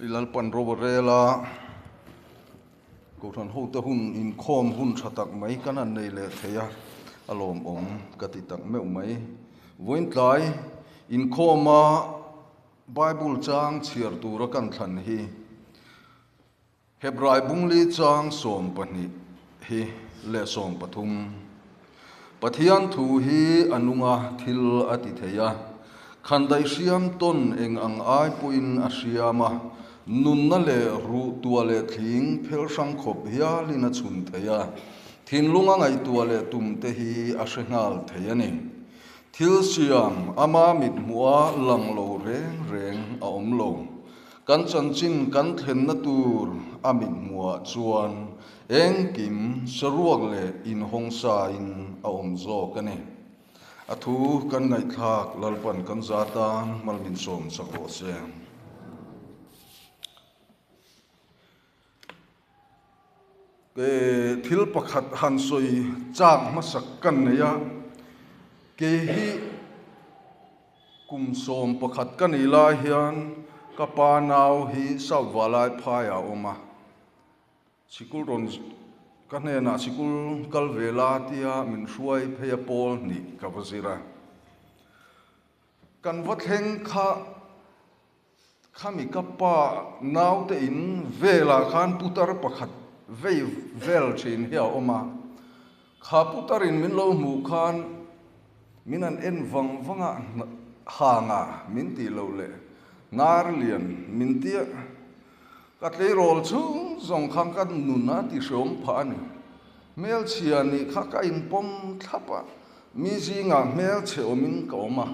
I Lalpan ro a rel a, Kohhran hote hun inkhawm hun tha tak mai kan han nei leh thei a, a lawmawm ka ti tak meuh mai. Vawiin tlai inkhawma Bible chang chhiar tura kan thlan hi Hebrai bungli chang 12 hi leh 13. Pathian thu hi a nung a, thil a ti thei a. Khandaih hriam tawn eng ang ai pawhin a hriam a, nunna leh ruh tua leh thling phel hrang khawp hialin a chhun thei a. Thinlunga ngaihtuah leh tum te hi a hre nghal thei a ni. Thil siam ama mithmuha lang lo reng reng a awm lo. Kan chanchin kan thlenna tur a mithmuhah chuan engkim saruak leh inhawngsain a awm zawk a ni. A thu kan ngaihthlak Lalpan kan za tan mal min sawm chak rawh se. Thil pakhat han sawi chak hmasak kan nei a, kei hi Kum 11 ka nih lai hian ka pa nau hi South Valai phaiah a awm a, sikul rawn ka hnenah sikul kal ve la tia min hruai phei a pawl hnih ka va zir a. Kan va thleng kha Khami ka pa naute in velah khan putar pakhat vei vel thin hi a awm a, kha putar in min lo hmuh khan min an en vang vang a, hanga min tih loh leh hnar lian min tia ka tleirawl chhung zawng khan ka nun a ti hreawm phah a ni. Hmelchhia nih kha ka inpawm thlap a, mi zingah hmelchhe awmin ka awm a.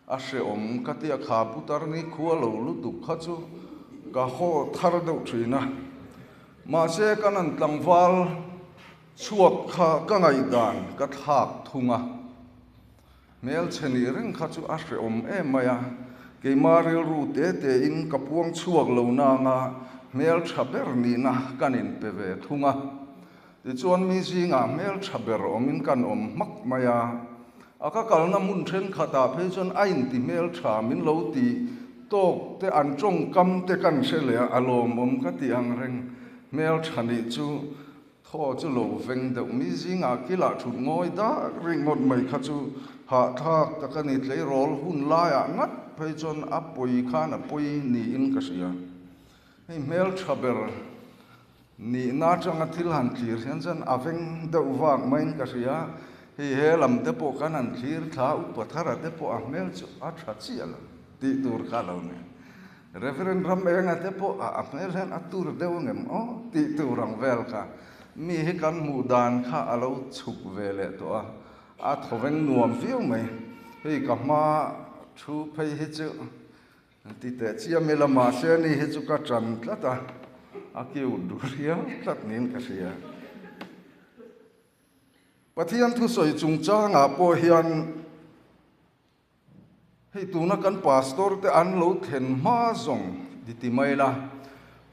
A hrehawm ka tia kha putar ni khua lo lutuk kha chu ka haw thar deuh thin a. Mahse kan an tlangval chhuak kha ka ngaihdan ka thlak thung a. Hmelchhe nih reng kha chu a hrehawm em mai a. Keima rilru te te in ka puang chhuak lo nanga hmeltha ber nihna kan inpe ve thung a. Tichuan mi zingah hmeltha ber awmin kan awm hmak mai a, a ka kalna hmun thenkhatah phei chuan a inti hmeltha min lo ti tawk te an tawngkam te kan hre leh a, a lawmawm ka ti ang reng. Hmeltha nih chu thaw chu lo veng deuh mi zingah kilah thut ngawi dak ringawt mai kha chu hahthlak tak a ni. Tleirawl hun laiah ngat phei chuan a pawi khan a pawi niin ka hria. Hei hmeltha ber Nihna atanga thil han thlir hian chuan a veng deuh vak maiin ka hria. Hei he lam te pawh khan han thlir thla upa thara te pawh a hmel chu a tha chiah lo tih tur kha lo ni. Reverend Ramenga te pawh a hmel hian a tur deuh angem aw tih tur ang vel kha mi hi kan hmuh dan kha a lo chhuk ve leh tawh a, a thawveng nuam viau mai. Hei ka hma thu phei hi chu An ti teh chiam ila mahse ani hi chu ka ṭan tlat a, a cute duh riau tlat niin ka hria. Pathian thusawi chungchangah pawh hian hei tuna kan pastor te an lo thlen hma zawng ti ti mai ila,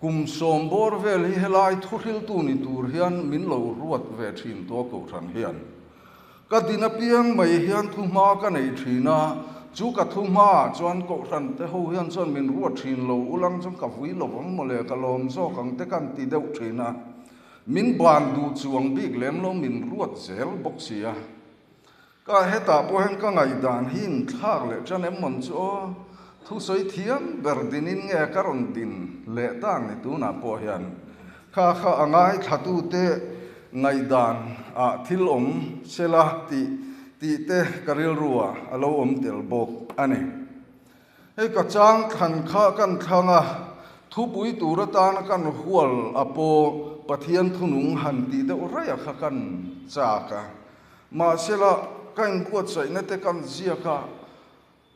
kum sawm bawr vel hi helai thuhriltu ni tur hian min lo ruat ve thin tawh kohhran hian. Ka din apiang mai hian thuhma ka nei thin a, chu ka thuhmaah chuan Kohhran te ho hian chuan min ruat thin lo, ulang chuan ka vui lo vang mawle, ka lawm zawk ang te kan ti deuh thin a, min ban duh chuang bik lem lo min ruat zel bawk si a. Ka hetah pawh hian ka ngaihdan hi inthlak leh tan em mawn chu aw, thusawi thiam ber dinin nge ka rawn din leh tak ni tunah pawh hian Kha kha a ngaithlatute ngaihdan ah thil awm sela tih tih te ka rilru ah a lo awm tel bawk a ni. Hei ka chang thlan kha kan thlang a, thupui tur atana kan hual a pawh Pathian thunung han tih deuh raih a kha kan chak a. Mahsela ka inbuatsaihna te kan ziak a,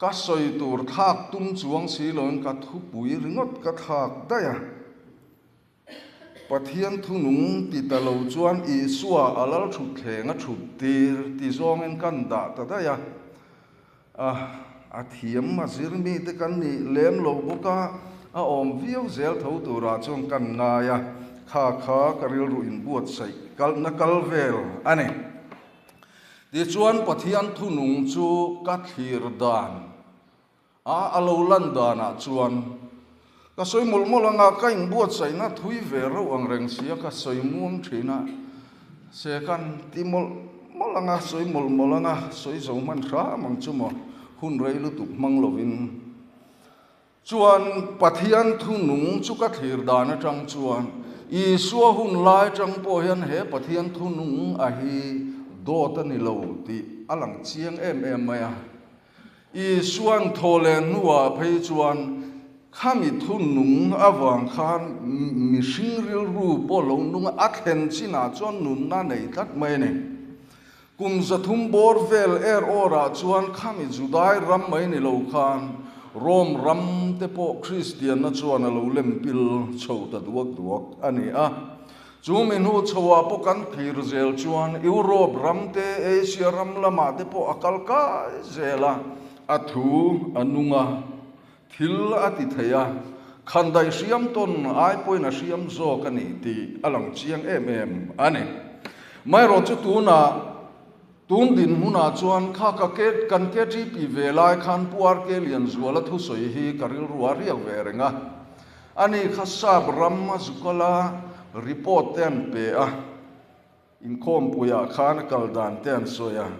Ka sawi tur thlak tum chuang si loin ka thupui ringawt ka thlak daih a. Pathian thunung ti ta lo chuan Isua a lal thutthleng a thut tir ti zawngin kan dah ta daih a. A, a thiam a zir mite kan nih lem lo bawk a, a awm viau zel tho turah chuan kan ngai a, kha kha ka rilru inbuatsaih kalna kal vel a ni. Tichuan Pathian thunung chu ka thlir dan a, a lo lan danah chuan Ka sawi mawlh mawlh anga ka inbuatsaihna thui ve reuh ang reng sia ka sawi muang thin a, se kan ti mawlh mawlh anga sawi mawlh mawlh anga sawi zo hman hram ang chu maw, hun rei lutuk hmang lovin. Chuan Pathian thu nung chu ka thlir dan atang chuan Isua hun lai atang pawh hian he Pathian thu nung a hi dawt a ni lo tih a lang chiang em em mai a. Isua'n thaw leh hnuah phei chuan khami thu nung avang khan mihring rilru pawh lo nung a thlen chinah chuan nunna nei tlat mai a ni. Kum 300 bawr vel er awrah chuan khami Judai ram mai ni lo khan Rome ram te pawh Kristianna chuan a lo lem pil chho ta duak duak a ni a. Chu mi hnu chhoah pawh kan thlir zel chuan Europe ram te, Asia ram lamah te pawh a kal kai zel a, a thu a nung a, thil a ti thei a, khandaih hriam tawn ai pawhin a hriam zawk a ni tih a lang chiang em em a ni. Amaherawh chu tunah tun dinhmunah chuan kha ka kan KTP ve lai khan Pu RK Lianzuala thusawi hi ka rilru a riak ve reng a. Ani kha sap ram a zukal a, report te an pe a, inkhawmpuiah khan a kal dan te an sawi a.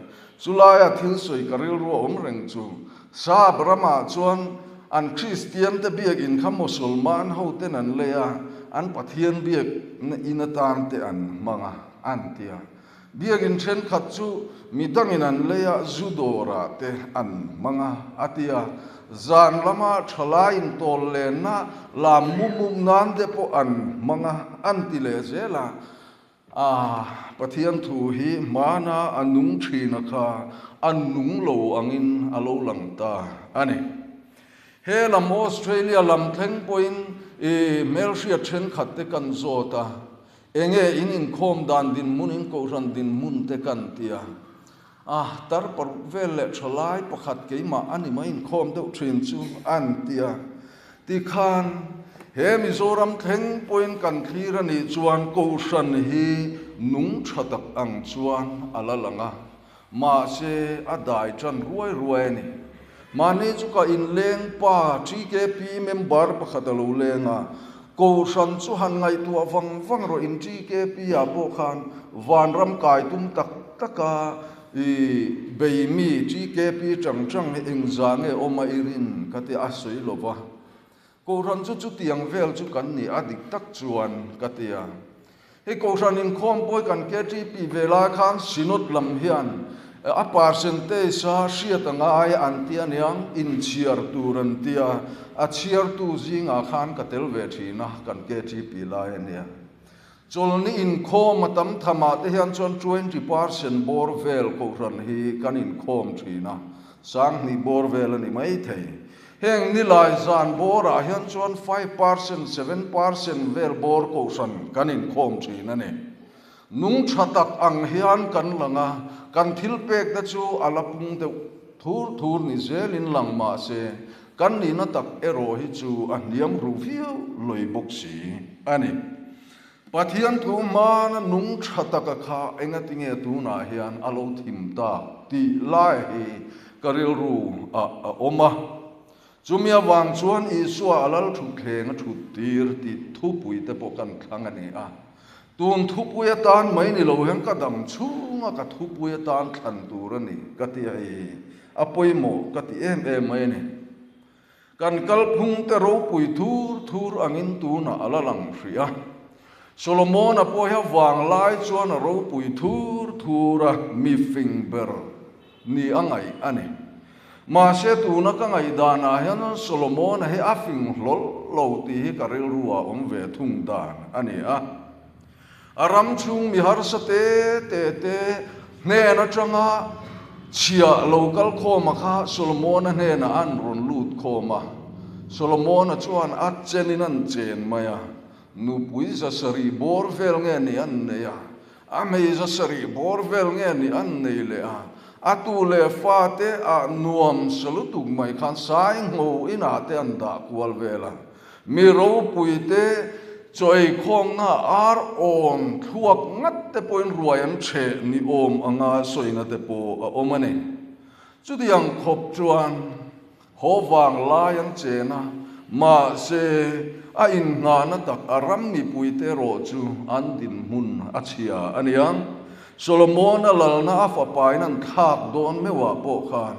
Chulaia thil sawi ka rilru a awm reng chu, sap ramah chuan an Kristian te biakin kha Mosolman ho ten an lei a, an Pathian biakna in atan te an hmang a, an ti a. Biakin thenkhat chu mi dangin an lei a, zu dawrah te an hmang a, a ti a. Zan lama thalai intawl lenna lam mup mup nan te pawh an hmang a, an ti leh zel a. A, Pathian thu hi hmana a nung thina kha a nung lo angin a lo lang ta a ni. He lam Australia lam thleng pawhin i hmelhriat thenkhat te kan zawt a. Enge in inkhawm dan dinhmun in kohhran dinhmun te kan ti a, a tar 6 vel leh tha lai pakhat keimah a ni mai inkhawm deuh thin chu an ti a. Tikhan he Mizoram thleng pawhin kan thlir a nih chuan kohhran hi nung tha tak ang chuan a la lang a, mahse a dai tan ruai ruai a ni. Mahni chu ka inleng pa TKP member pakhat a lo leng a, Kohhran chu han ngaihtuah vang vang rawh in TKP ah pawh khan vanram kai tum tak tak a i bei mi TKP chang chang hi engzah nge awm a i rin ka ti a sawi lo va. Kohhran chu chutiang vel chu kan ni a dik tak chuan ka ti a. Hei Kohhran inkhawm pawi kan KTP ve lai khan Synod lam hian a percentage a hriat a ngai an ti aniang, inchhiar tur an ti a, a chhiartu zingah khan ka tel ve thin a, kan KTP lai ania. Chawlhni inkhawm a tam thamah te hian chuan 20% bawr vel Kohhran hi kan inkhawm thin a, 2000 bawr vel a ni maithei. Heng nilai zan bawrah hian chuan 5%, 7% vel bawr kohhran kan inkhawm thin a ni. Nung tha tak ang hian kan lang a, kan thil pek te chu a la pung deuh thur thur ni zelin lang mah se, kan nihna tak erawh hi chu a hniam ru viau lawih bawk si a ni. Pathian thu hmana nung tha taka kha engatinge tunah hian a lo thim tak tih lai hi ka rilru ah a awm a. Chumi avang chuan Isua a lal thutthleng a thut tir tih thupui te pawh kan thlang a ni a. Tun thupui atan mai ni lo hian ka dam chhunga ka thupui atan thlan tur a ni ka ti a hi a pawimawh ka ti em em mai a ni. Kan kalphung te ropui thur thur angin tunah a la lang hrih a. Solomona pawh hi a vanglai chuan a ropui thur thur a, mi fing ber ni a ngaih a ni. Mahse tuna ka ngaihdanah hian Solomona hi a fing hlawl lo tih hi ka rilru ah awm ve thung dan a ni a. A ram chhung mi harsa te te te hnen atanga chhia lo kal khawma kha Solomona hnenah an rawn lut khawm a. Solomona chuan a chenin an chen mai a, nupui 700 bawr vel nge ni an nei a, a hmei 700 bawr vel nge ni an nei leh a, a tu leh fa te ah nuam sa lutuk mai khan sai ngho inah te an dah kual vel a. Mi ropui te chaw eikhawmna ar awm thluak ngat te pawhin ruai an chheh ni awm anga sawina te pawh a awm a ni. Chutiang khawp chuan haw vang lai an chen a, Mahse, a innghahna tak a ram mipuite erawh chu an dinhmun a chhia a nia. Solomona lalna a fapain an thlak dawn meuhah pawh khan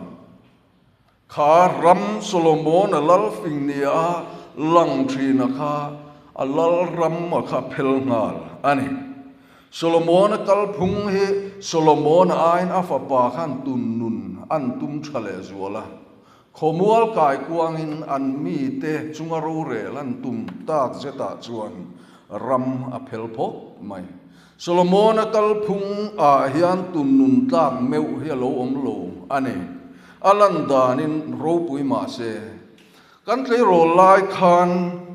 kha ram Solomona lal fing nia lang thina kha a lal ram a kha phel nghal a ni. Solomona kalphung hi Solomona aiin a fapa khan tun nun an tum tha leh zual a. Khawmual kai kuangin an mite chunga rorel an tum tak zetah chuan ram a phel phawt mai. Solomona kalphung ah hian tun nun tlak meuh hi a lo awm lo a ni. A lan danin ropui mah se, kan tleirawl lai khan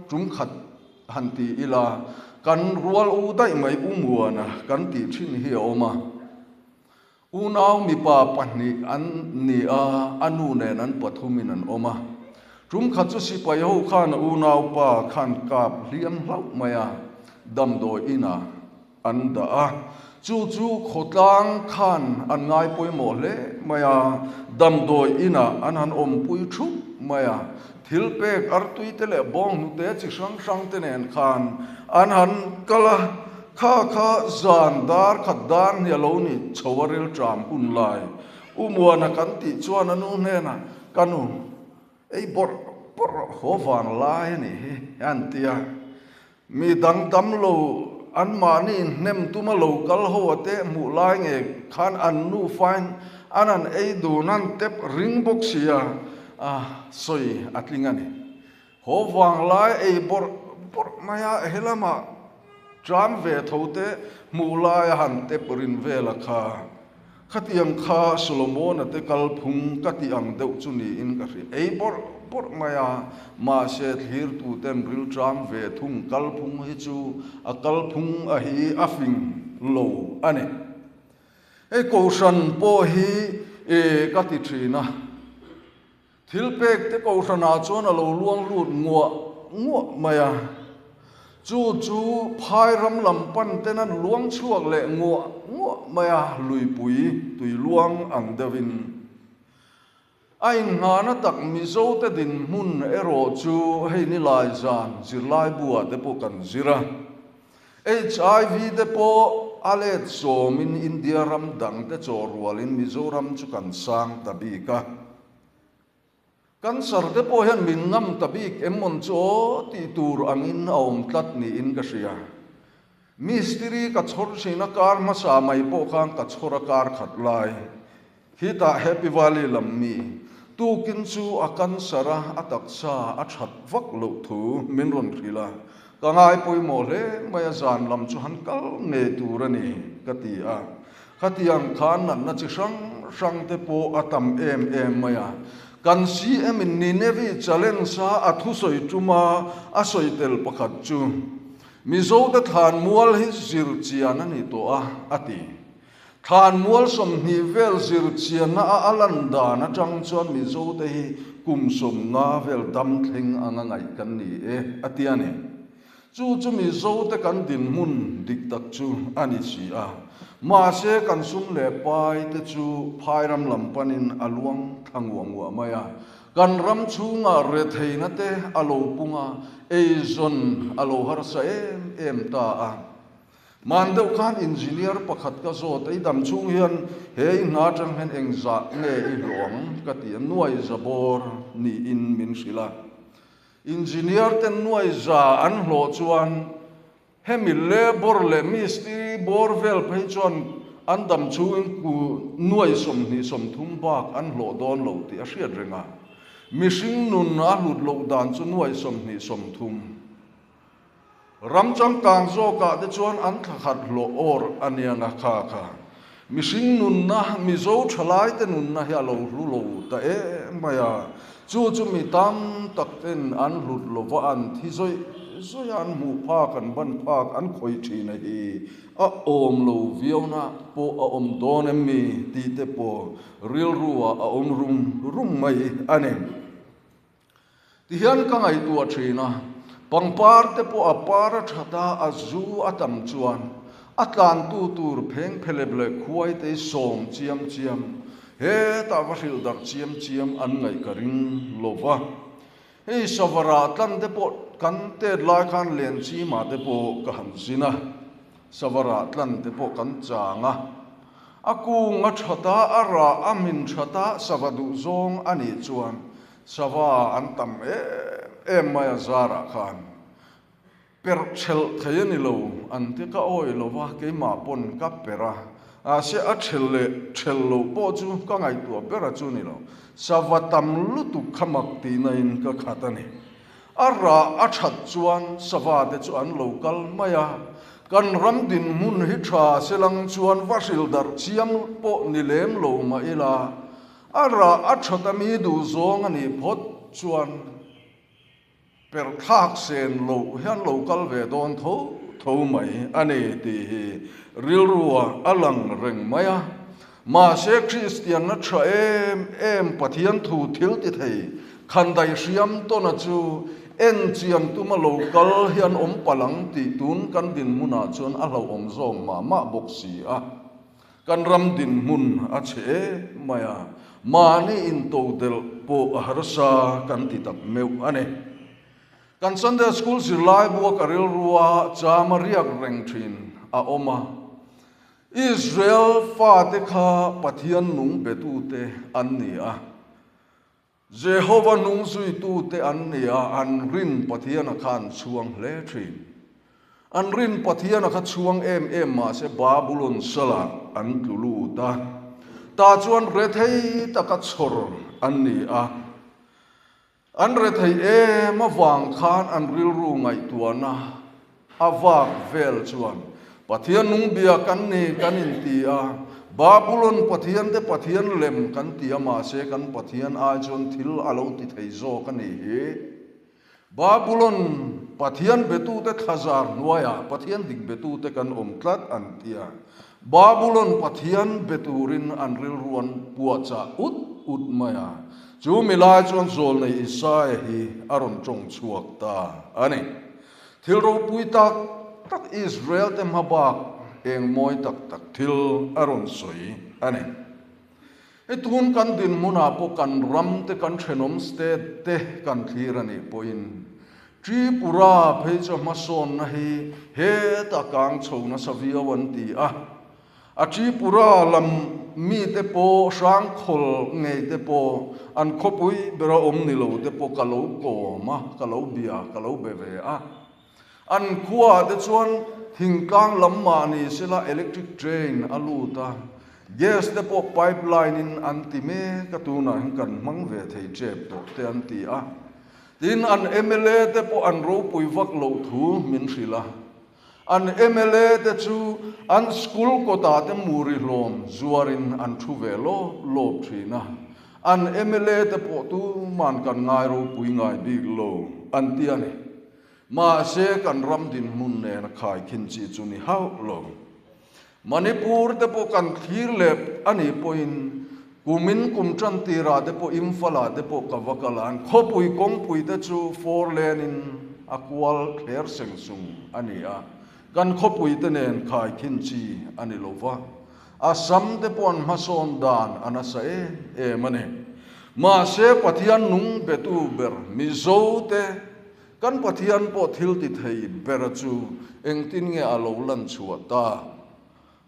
tum khat han ti ila, kan rual u daih mai u Muana kan tih thin hi a awm a. Unau mipa pahnih an ni a, a nu nen an pathumin an awm a. Tum khat chu sipai ho khan a unaupa khan kap hliam hlauh mai a, damdawi inah an dah a. Chu chu khawtlang khan an ngai pawimawh hle mai a, damdawi inah an han awmpui thup mai a. Thil pek artui te leh bawnghnute chi hrang hrang te nen khan an han kal a, kha kha zan dar khat dar hni a lo ni chho a rilṭam hun lai. U Muana kan tih chuan a nu hnenah, Ka nu, ei bawrh bawrh rawh, haw vang lai a nih hi, an ti a. Mi dang dam lo anmahni hnem tuma lo kal ho a teh hmuh lai nge khan an nu fain an han ei dun an tep ring bawk sia a sawi a tling a ni. Haw vang lai ei bawrh bawrh mai a helamah tram ve tho te hmuh lai a han tep rin vel a kha. Khatiang kha Solomona te kalphung ka tih ang deuh chu niin ka hria. Ei bawrh bawrh mai a, mahse thlirtuten rilṭam ve thung kalphung hi chu a kalphung a hi a fing lo a ni. Hei Kohhran pawh hi e ka ti ṭhin a. Thil pek te kohhranah chuan a lo luang lut nguah nguah mai a, chu chu phai ram lam pan ten an luang chhuak leh nguah nguah mai a, luipui tui luang ang deuhin. A inngahna tak Mizo te dinhmun erawh chu hei nilai zan zirlaibu ah te pawh kan zir a, HIV te pawh a let sawmin India ram dang te chaw rualin Mizoram chu kan sang ta bik a. Cancer te pawh hian min ngam ta bik em mawn chu aw tih tur angin a awm tlat niin ka hria. Mistiri ka chhawr thin a kar hmasa mai pawh khan ka chhawr a kar khat lai. Khitah Happy Valley lam mi tukin chu a cancer a, a taksa a that vak loh thu min rawn hrilh a, ka ngai pawimawh hle mai a, zan lam chu han kal ngei tur a ni ka ti a. Khatiang khan natna chi hrang hrang te pawh a tam em em mai a, kan CM in Nineveh challenge a a thusawi tuma a sawi tel pakhat chu Mizote thlanmual hi zir chian a ni tawh a, a ti. Thlanmual 20 vel zir chianna a a lan dan atang chuan Mizote hi kum 50 vel dam thleng anga ngaih kan ni e, a ti a ni. Chu chu Mizote kan dinhmun dik tak chu a ni si a. Mahse kan sum leh pai te chu phairam lam panin a luang thla nguah nguah mai a. Kan ram chhungah retheina te a lo pung a, eizawn a lo harsa em em ta a. Man deuh khan engineer pakhat ka zawt a, i dam chhung hian he i hna atang hian engzah nge i hlawh ang ka ti a, nuai za bawr niin min hrilh a. Engineer ten nuai za an hlawh chuan hemi labour leh mistiri bawr vel phei chuan an dam chhungin ku nuai 20 30 bak an hlawh dawn lo tih a hriat reng a. Mihring nun a hlut loh dan chu nuai 20 30. Ram changkang zawkah te chuan an thla khat hlawh awr a nia nga kha kha. Mihring nunna, Mizo thalaite nunna hi a lo hlu lo ta em mai a. Chu chu mi tam tak ten an hlut lova an thi zawih zawih a, an hmuh phak, an ban phak, an khawih thin a hi a awm lo viauna pawh a awm dawn em mi tih te pawh rilru ah a awm rum rum mai a ni. Tihian ka ngaihtuah thin a, pangpar te pawh a par a that a, a zu a tam chuan a tlantu tur pheng phelep leh khuai te hi sawm chiam chiam, hetah va hrilh darh chiam chiam an ngaih ka ring lo va. Hei Savara tlan te pawh kan tet lai khan Lenchima te pawh ka han zin a, Savara tlan te pawh kan chang a. A kung a that a, a rah a min that a, sava duh zawng a nih chuan sava an tam em em mai a zarah khan. Perh ṭhelh thei a ni lo, an ti ka awih lo va, keimah pawn ka perh a, mahse a ṭhelh leh ṭhelh loh pawh chu ka ngaihtuah ber a chu ni lo, sava tam lutuk kha mak tihna in ka khat a ni. A rah a ṭhat chuan sava te chu an lo kal mai a, kan ram dinhmun hi ṭha se lang chuan va hrilh darh chiam pawh ni lem lo mah ila, a rah a ṭhat a mi duhzawng a nih phawt chuan, Perhthlak sen loh hian lo kal ve dawn tho tho mai a ni tih hi rilrua a lang reng mai a. Mahse Kristianna tha em em Pathian thu thil ti thei khandai hriam tawna chu en chian tuma lo kal hian awm palh ang tih tun kan dinhmunah chuan a hlauhawm zawk mah mah bawk si a. Kan ram dinhmun a chhe em mai a, mahni intodelh pawh a harsa kan ti tak meuh a ni. Kan Sunday School zirlai bua ka rilrua chama riak reng thin a awm a. Israel fate kha Pathian nung betute an ni a. Jehova hnungzuitute an ni a, an rin Pathian a kha an chhuang hle thin. An rin Pathian a kha chhuang em em mah se Babulon salah an tlu lut a, tah chuan rethei taka chhawr an ni a. An rethei em avang khan an rilru ngaihtuahna A vak vel chuan, Pathian nung bia kan ni kan inti a, Babulon Pathian te Pathian lem kan ti a mahse kan Pathian ai chuan thil a lo ti thei zawk a nih hi. Babulon Pathian betute thlazar hnuaiah Pathian dik betute kan awm tlat an ti a. Babulon Pathian be turin an rilru an puahchah ut ut mai a. Chu milai chuan Zawlnei Isaia hi a rawn tawng chhuak ta a ni. Thil ropui tak tak Israel te hmabak eng mawi tak tak thil a rawn sawi a ni. Hei tun kan dinhmunah pawh kan ram te kan thenawm state te kan thlir a nih pawhin Tripura phei chu hmasawnna hi heta kang chho nasa viau an ti a. A Tripura lam mite pawh hrangkhawl ngei te pawh an khawpui bera awm ni lo te pawh ka lo kawm a, ka lo bia, ka lo be ve a. An khuaah te chuan thingtlang lam mah ni sela electric train a lut a, gas te pawh pipeline in an ti mek a tunah hian kan hmang ve thei tep tawh te an ti a. Tin, an mla te pawh an ropui vak loh thu min hrilh a. An mla te chu an school kawtah te muri hlawm zuarin an thu ve lawp lawp thin a, an mla te pawh tuman kan ngai ropui ngai bik lo an ti a ni. Mahse kan ram dinhmun nen a khaikhin chi chu ni hauh lo. Manipur te pawh kan thlir leh a nih pawhin kumin kum tan tirah te pawh Imphal-ah te pawh ka va kal a, an khawpui kawngpui te chu four lane in a kual thler seng sung a ni a, kan khawpui te nen khaikhin chi a ni lo va, Assam te pawh an hmasawn dan a nasa em em a ni. Mahse Pathian nung betu ber Mizo te Kan Pathian pawh thil ti thei bera chu engtin nge a lo lan chhuah ta?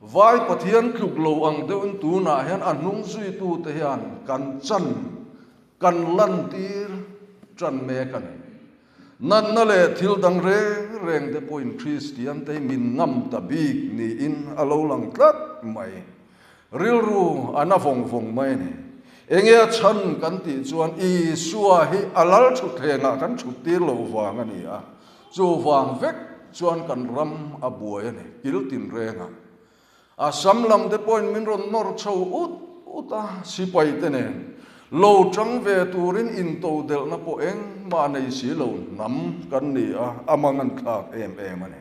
Vai Pathian tluk lo ang deuhin tunah hian a hnung zuitute hian kan chan kan lantir tan mek a ni. Natna leh thil dang reng reng te pawhin Kristian te hi min ngam ta bik niin a lo lang tlat mai. Rilru a na vawng vawng mai a ni. Enge a chhan kan tih chuan Isua hi a lal thutthlengah kan thut tir lo vang a ni a, chuvang vek chuan kan ram a buai a ni, kil tin rengah. Assam lam te pawhin min rawn nawr chho ut ut a, sipai te nen lo tang ve turin intodelhna pawh engmah nei si lo hnam kan ni a, a mangan thlak em em a ni.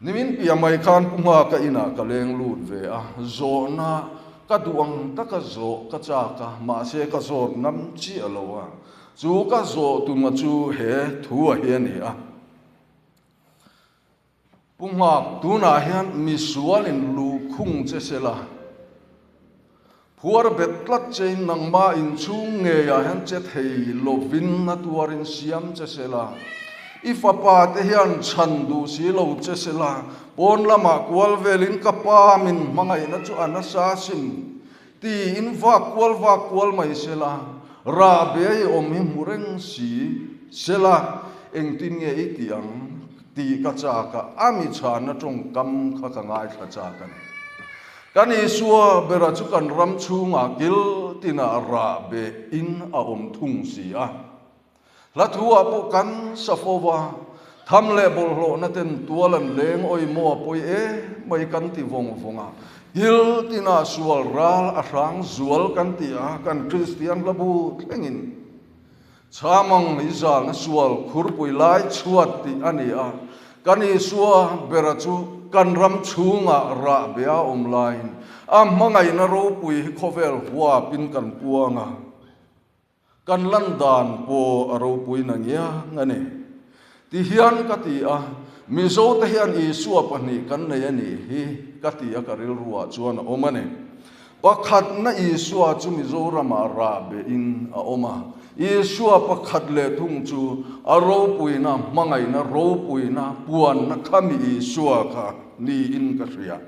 Nimin piah mai khan Pu Nghaka inah ka leng lut ve a, zawhna ka duh ang taka zawh ka chak a, mahse ka zawt ngam chiah lo a, chu ka zawh tuma chu he thu a hi a ni a. Pu Nghak, tunah hian misualin luhkhung che sela. Phuar bet tlat chein nangmah inchhung ngeiah hian che thei lovin a tuarin siam che se la, i fapa te hian chhan duh si lo che se la, pawn lamah kual velin ka pa min hmangaihna chu a nasa asin tiin vak kual vak kual mai se la, rahbe i awm hi hmu reng si se la, engtin nge i tih ang tih ka chak a, a mi chhanna tawngkam kha ka ngaithla chak a ni. Kan Isua bera chu kan ram chhungah kil tinah rah beh in a awm thung si a. Hla thu ah pawh kan sa fo va, tham leh bawlhhlawhna ten tual an leng awi maw a pawi em mai kan ti vawng vawng a, kil tinah sual ral a hrang zual kan ti a, kan Kristian hla bu thlengin. Chhamang i zalna sual khurpui lai chhuat tih a ni a, kan Isua bera chu kan ram chhungah rah be a awm laiin a hmangaihna ropui hi khawvel huapin kan puang a, kan lan dan pawh a ropui na ngiang a ni. Ti hian ka ti a, Mizote hian Isua pahnih kan nei a nih hi ka ti a ka rilruah chuan a awm a ni. Pakhatna Isua chu Mizoramah rah behin a awm a, Isua pakhat leh thung chu a ropuina, hmangaihna ropuina puanna khami Isua kha niin ka hria.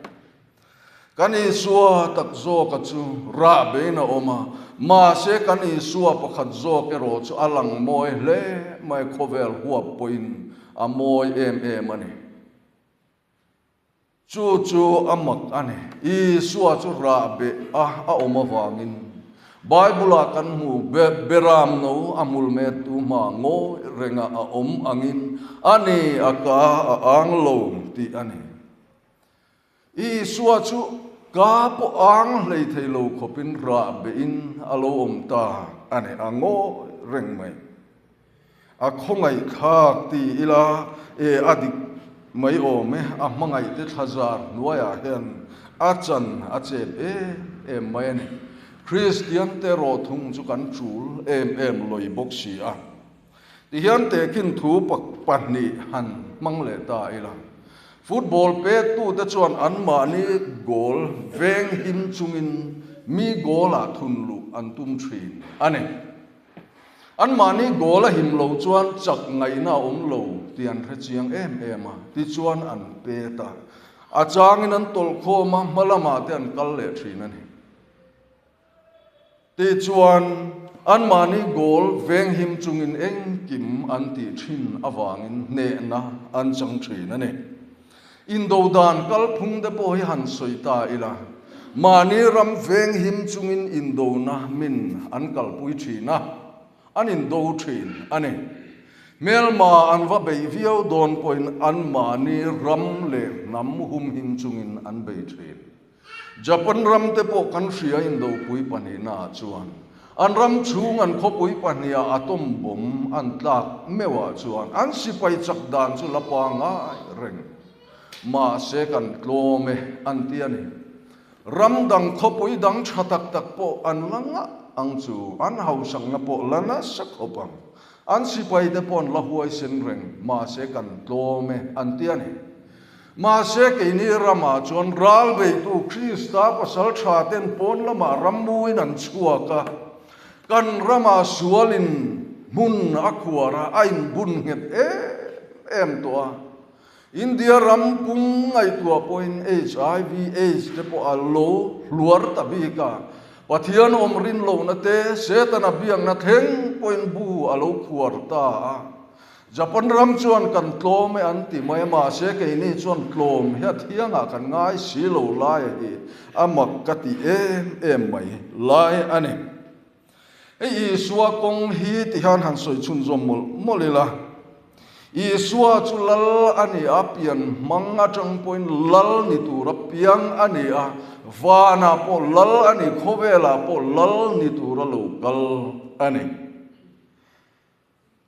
Kan Isua tak zawka chu rah bein a awm a, mahse kan Isua pakhat zawk erawh chu a lang mawi hle mai, khawvel huap pawhin a mawi em em a ni. Chu chu a mak a ni. Isua chu rah beh a a awm avangin Bible-ah kan hmu, Beram no a hmul met tu hma ngawi renga a awm angin a ni, a ka a ang lo tih a ni. Isua chu ka pawh ang hlei thei lo khawpin rah behin a lo awm ta a ni, a ngawi reng mai. A khawngaih thlak ti ila e a dik mai awm e, a hmangaih te thlazar hnuaiah hian a chan a chep em em mai a ni. Kristian te rawhthung chu kan tul em em lawih bawk si a. Tihian tehkhin thu pahnih han hmang leh ta ila. Football pektute chuan anmahni goal veng him chungin mi goal-ah thun luh an tum thin a ni. Anmahni goal a him lo chuan chak ngaihna a awm lo tih an hre chiang em em a, tichuan an pet a. A changin an tawlh khawm a, hma lamah te an kal leh thin a ni. Tichuan, anmahni goal venghim chungin engkim an tih thin avangin hnehna an chang thin a ni. Indo dan kalphung te pawh hi han sawi ta ila, mahni ram venghim chungin indona min an kalpui thin a, an indo thin a ni. Hmelma an va beih viau dawn pawhin anmahni ram leh hnam humhim chungin an bei thin. Japan ram te pawh kan hria indopui pahnihnaah chuan an ram chhung an khawpui pahniha atom bomb an tlak meuhah chuan an sipai chak dan chu la pangai reng mahse kan tlawm e an ti a ni. Ram dang khawpui dang tha tak tak pawh an la ngah ang chu an hausakna pawh la nasa khawp ang. An sipai te pawh an la huaisen reng mahse kan tlawm e an ti a ni. Mahse, keini ramah chuan ral beitu Krista pasal tha ten pawn lamah rammuin an chhuak a, kan ramah sualin hmun a khuar a, a inbun nghet em em tawh a. India ram pum ngaihtuah pawhin hiv aids te pawh a lo hluar ta bik a, Pathian awm rin lohna te, Setana biakna thleng pawhin bu a lo khuar ta a. Japan ram chuan kan tlawm e an ti mai a, mahse keini chuan tlawm hi a thiangah kan ngai si lo lai a hi a mak ka ti em em mai lai a ni. Hei Isua kawng hi ti hian han sawi chhunzawm mawlh mawlh ila, Isua chu lal a ni a, pian hmang atang pawhin lal ni tura piang a ni a, vanah pawh lal a ni, khawvelah pawh lal ni tura lo kal a ni.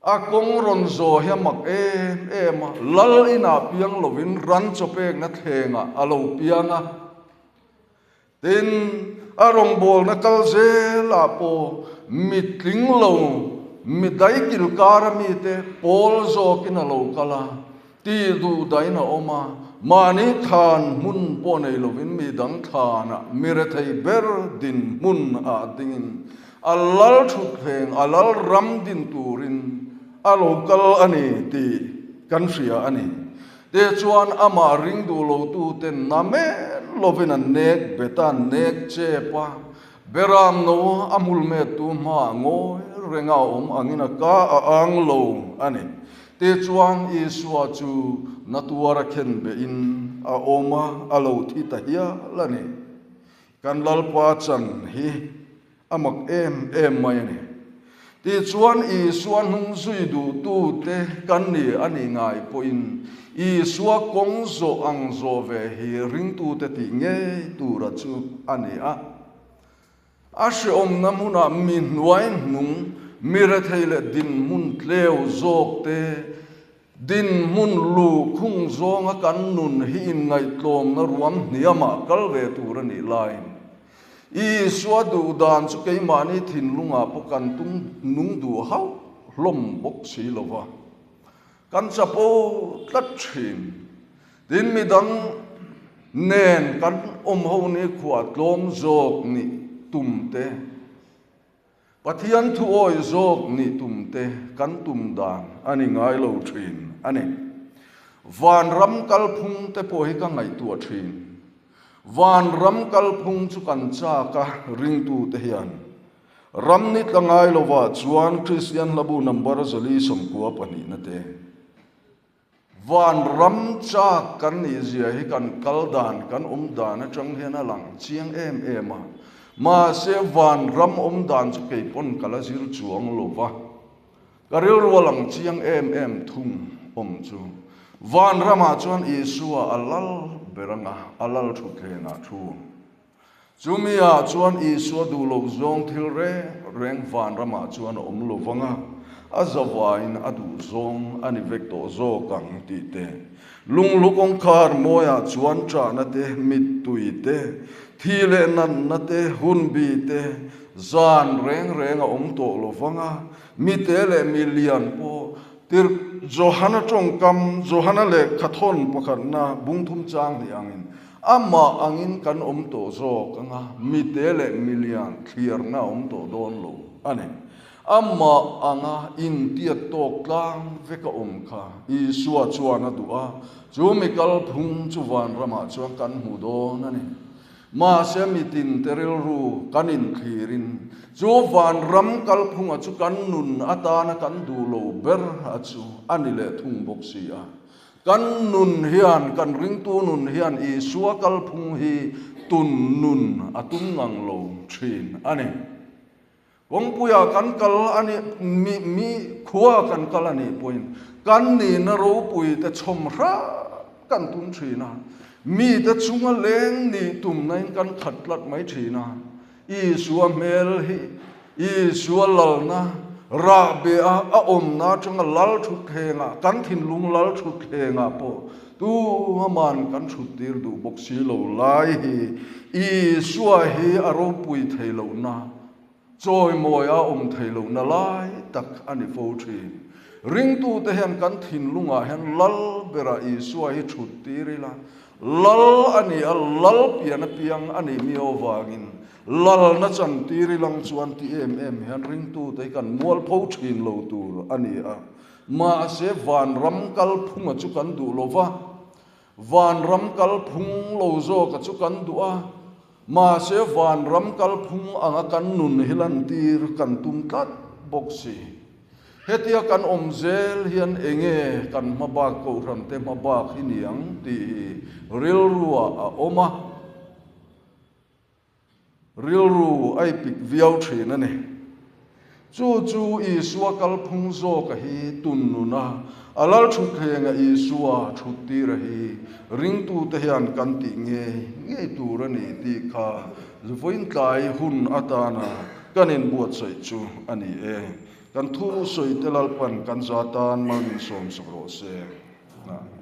A kawng rawn zawh hi a mak em em a, lal inah piang lovin ran chaw pekna thlengah a lo piang a. Tin, a rawngbawlna kal zelah pawh mi tling lo, mi daikil kara mite pawl zawkin a lo kal a, ti duh dahin a awm a. Mahni thlan hmun pawh nei lovin mi dang thlanah mi rethei ber dinhmun ah dingin a lal thutthleng, a lal ram din turin a lo kal a ni tih kan hria a ni. Tichuan amah ring duh lotuten na men lovin an nek bet a, an nek chep a, Beram no a hmul mettu hmaah ngawi renga a awm angin a ka a ang lo a ni. Tichuan Isua chu na tuara khen behin a awm a, a lo thi ta hial a ni. Kan Lalpa chan hi a mak em em mai a ni. Tichuan Isua hnung zui duhtute kan ni a nih ngai pawhin Isua kawng zawh ang zawh ve hi ringtute tih ngei tura chu a ni a. A hrehawmna hmunah mi hnuai hnung, mi rethei leh dinhmun tleu zawkte dinhmun luhkhung zawnga kan nun hi inngaihtlawmna ruam hniamah kal ve tur a nih laiin Isua duh dan chu keimahni thinlungah pawh kan tum nung duh hauh hlawm bawk si lo va, kan chapo tlat thin. Tin, midang nen kan awm ho ni khuah tlawm zawk nih tum te, Pathian thu awi zawk nih tum te kan tum dan a ni ngai lo thin a ni. Vanram kalphung te pawh hi ka ngaihtuah thin. Vanram kalphung chu kan chak a ringtu te hian ram ni tla ngai lovah chuan Kristian hlabu number 42 na te Vanram chak kan nih zia hi kan kal dan, kan awm dan atang hian a lang chiang em em a. Mahse vanram awm dan chu kei pawn ka la zir chuang lo va. Ka rilru a lang chiang em em thung awm chu. Vanramah chuan Isua a lal ber anga a lal thutthlengah thu. Chumi ah chuan Isua duh loh zawng thil reng reng vanramah chuan a awm lo vang a, a zavaiin a duh zawng a ni vek tawh zawk ang tih te, lunghlu kawngkhar mawiah chuan ṭahna te, mittui te, thi leh natna te, hunbi te, zan reng reng a awm tawh lo vang a, mite leh milian pawh Tirh Johana ṭawngkam, Johana lehkhathawn pakhatna bungthum chang hnih angin, Amah angin kan awm tawh zawk anga mite leh milian thliarna a awm tawh dawn lo a ni. Amah anga intiat tawk tlang vek a awm kha Isua chuan a duh a, chu mi kalphung chu vanramah chuan kan hmu dawn a ni. Mahse mitinte rilru kan inthlirin chu vanram kalphunga chu kan nun atana kan duh lo ber a chu a ni leh thung bawk si a. Kan nun hian, kan ringtu nun hian Isua kalphung hi tun nun a tum ngang lo thin a ni. Kawngpuiah kan kal a nih, mi, mi khua kan kal a nih pawhin kan nihna ropui te chhawm hrang kan tum thin a. Mite chunga leng nih tumnain kan khat tlat mai thin a. Isua hmel hi Isua lalna rahbeh a a awmna atanga lal thutthlengah, kan thinlung lal thutthlengah pawh tuaman kan thuttir duh bawk si lo lai hi Isua hi a ropui thei lohna, chawimawi a awm thei lohna lai tak a ni fo thin. Ringtute hian kan thinlungah hian lal berah Isua hi thuttir ila, Lal a ni a, lal pian apiang a nih mi avangin lalna chantir i lang chuan ti em em hian ringtute hi kan mualpho thin lo tur a ni a. Mahse vanram kalphunga chu kan duh lo va, vanram kalphung lo zawka chu kan duh a, mahse vanram kalphung anga kan nun hi lantir kan tum tlat bawk si. Hetia kan awm zel hian enge kan hmabak kohhran te hmabak hi niang tih hi rilruah a awm a, rilru a ipik viau thin a ni. Chu chu Isua kalphung zawka hi tun nuna a lal thutthleng a Isua thuttira hi ringtute hian kan tih ngei ngei tur a ni tih kha vawiin tlai hun atana kan inbuatsaih chu a ni e. Kan thu sawi te Lalpan kan za tan mal min sawm sak rawh se. Amen.